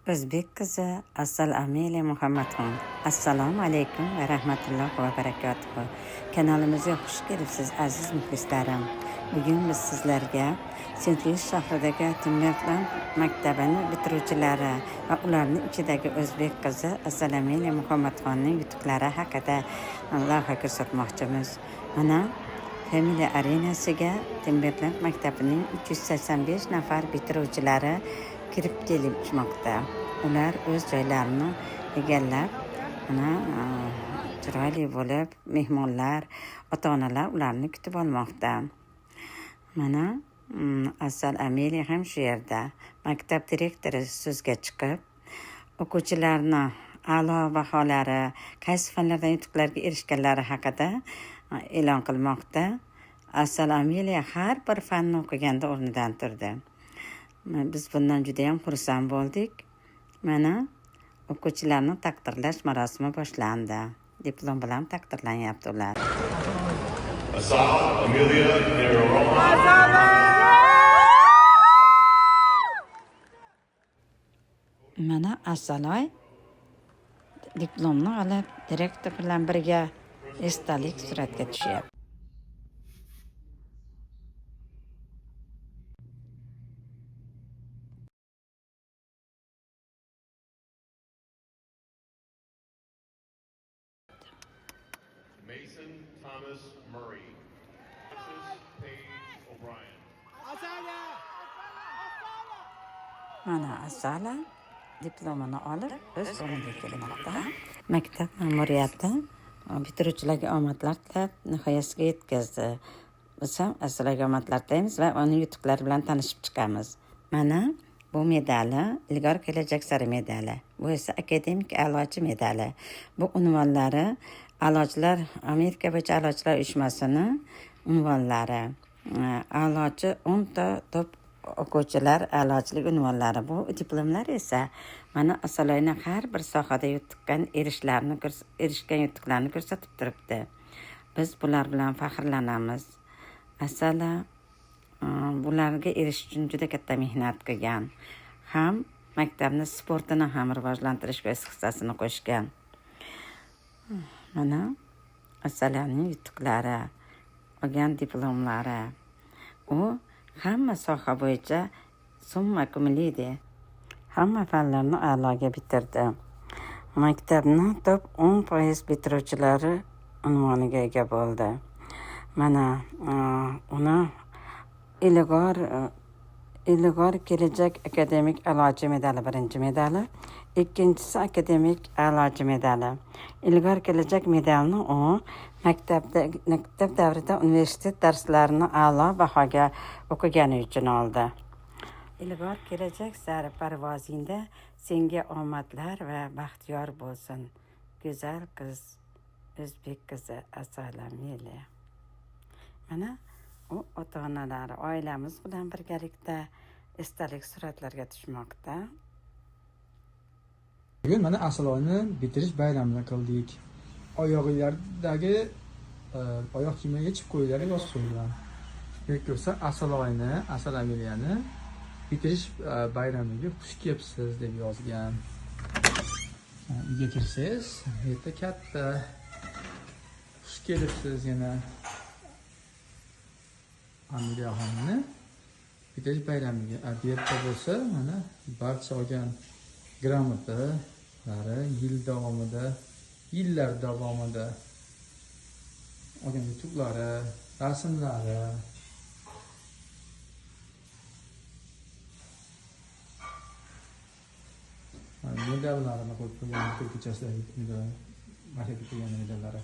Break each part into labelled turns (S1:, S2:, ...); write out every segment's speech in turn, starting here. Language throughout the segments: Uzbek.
S1: O'zbek qizi Asal Ameliya Muhammadxon. Assalomu alaykum va rahmatullohi va barakatuhu. Kanalimizga xush kelibsiz, aziz muxlislarim. Bugun biz sizlarga Sent-Luis shahridagi Timberland maktabini bitiruvchilari va ularning ichidagi o'zbek qizi Asal Ameliya Muhammadxonning yutuqlari haqida lavha ko'rsatmoqchimiz. Mana Family arenasiga Timberland maktabining 385 nafar bitiruvchilari kirib kelishmoqda. Ular o'z joylarini egallab, mana chiroyli bo'lib, mehmonlar, ota-onalar ularni kutib olmoqda. Mana Asal Ameliya ham shu yerda. Maktab direktori so'zga chiqib, o'quvchilarni a'lo baholari, qaysi fanlardan yutuqlarga erishganlari haqida e'lon qilmoqda. Asal Ameliya har bir fanni o'qiganda o'rnidan turdi. Biz bundan juda ham xursand bo'ldik. Mana o'quvchilarni taqdirlash marosimi boshlandi. Diplom bilan taqdirlanyapti ular.
S2: Asal Amelia Niroma.
S1: Mana Asaloy diplomni olib, direktor bilan birga esdalik suratga tushyapti.
S2: Mason Thomas Murray. Francis Page O'Brien.
S1: Mana Asala diplomini olib o'z o'rniga kelmoqda. Maktab ma'muriyati bitiruvchilarga omadlar tilab nihoyasiga yetkazdi. Biz ham Asalaga omadlar tilaymiz va uning yutuqlari bilan tanishib chiqamiz. Mana bu medali Ilgor kelajak sari medali. Bu esa akademik a'lochi medali. Bu unvonlari a'lochilar Amerika bo'yicha a'lochilar uyushmasini unvonlari. A'lochi 10 ta top o'quvchilar a'lochilik unvonlari. Bu diplomlar esa mana Asaloyni har bir sohada yutuqqan erishlarni erishgan yutuqlarni ko'rsatib turibdi. Biz bular bilan faxrlanamiz. Asala bularga erishish uchun juda katta mehnat qilgan. Ham maktabni sportini ham rivojlantirishga o'z hissasini qo'shgan. Mana Asalaning yutuqlari, olgan diplomlari. U hamma soha bo'yicha summa cum laude. Hamma fanlarni a'loga bitirdi. Maktabni top 10% bitiruvchilari unvoniga ega bo'ldi. Mana uni Ilg'or kelajak akademik a'lochi medali birinchi medali, ikkinchisi akademik a'lochi medali. Ilg'or kelajak medalini u maktab davrida universitet darslarini a'lo bahoga o'qigani uchun oldi. Ilg'or kelajak sari parvozingda senga omadlar va baxtiyor bo'lsin. Go'zal qiz, o'zbek qizi Asal Ameliya. Mana u ota-onalari oilamiz bilan birgalikda esdalik suratlarga tushmoqda.
S3: Bugun mana Asaloyni bitirish bayramini qildik. Oyog'inglardagi oyoq kiyimini yechib qo'yinglar deb yozib qo'yilgan. Yoki bo'lsa Asaloyni, Asal Ameliyani bitirish bayramiga xush kelibsiz deb yozgan. Uyga kirsangiz, bu yerda katta xush kelibsiz yana Ameliya xonimni bitirish bayramiga. Bu yerda bo'lsa mana barcha olgan gramotalari yillar davomida olgan yutuqlari, rasmlari. Medallarini qo'yib qo'ygan, ko'chasida maktab bitirgan medallari.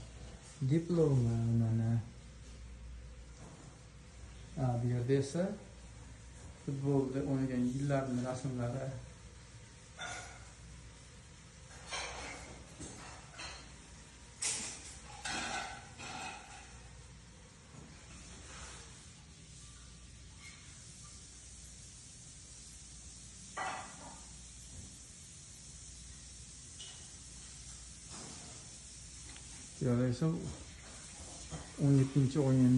S3: Diplomi mana. Bu yerda esa futbolda o'ynagan yillarning rasmlari. Bu yerda esa 17 o'yin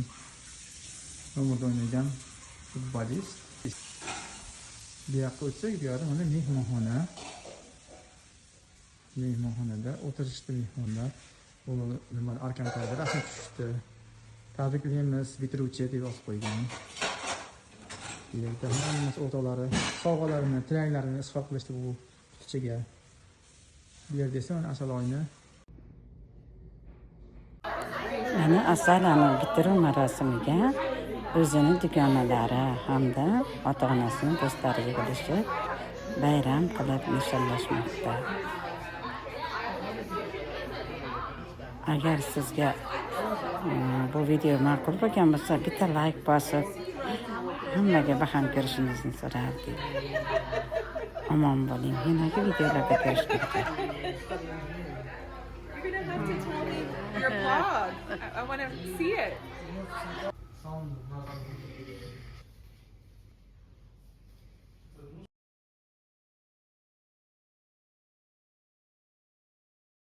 S3: nomerda o'ynagan futbolist. Bu yoqqa o'tsak, bu yerda mana mehmonxona. Mehmonxonada o'tirishdi mehmonlar. Bu nima, arkani rasm tushishdi. Tabriklaymiz bitiruvchi deb yozib qo'ygan. Bu yerda hammasi o'rtoqlari sovg'alarini, tilaklarini izhor qilishdi bu qutichaga. Bu yerda esa mana Asal oyni
S1: Mana Asalani bitiruv marosimiga o'zini dugonalari hamda ota-onasini do'stlari yig'ilishib bayram qilib nishonlashmoqda. Agar sizga bu video ma'qul bo'lgan bo'lsa, bitta like bosib, hammaga baham ko'rishingizni so'rardik. Omon bo'ling. Yanagi videolarda ko'rishguncha.
S4: You're gonna have to tell me your blog. I want to see it.
S3: Son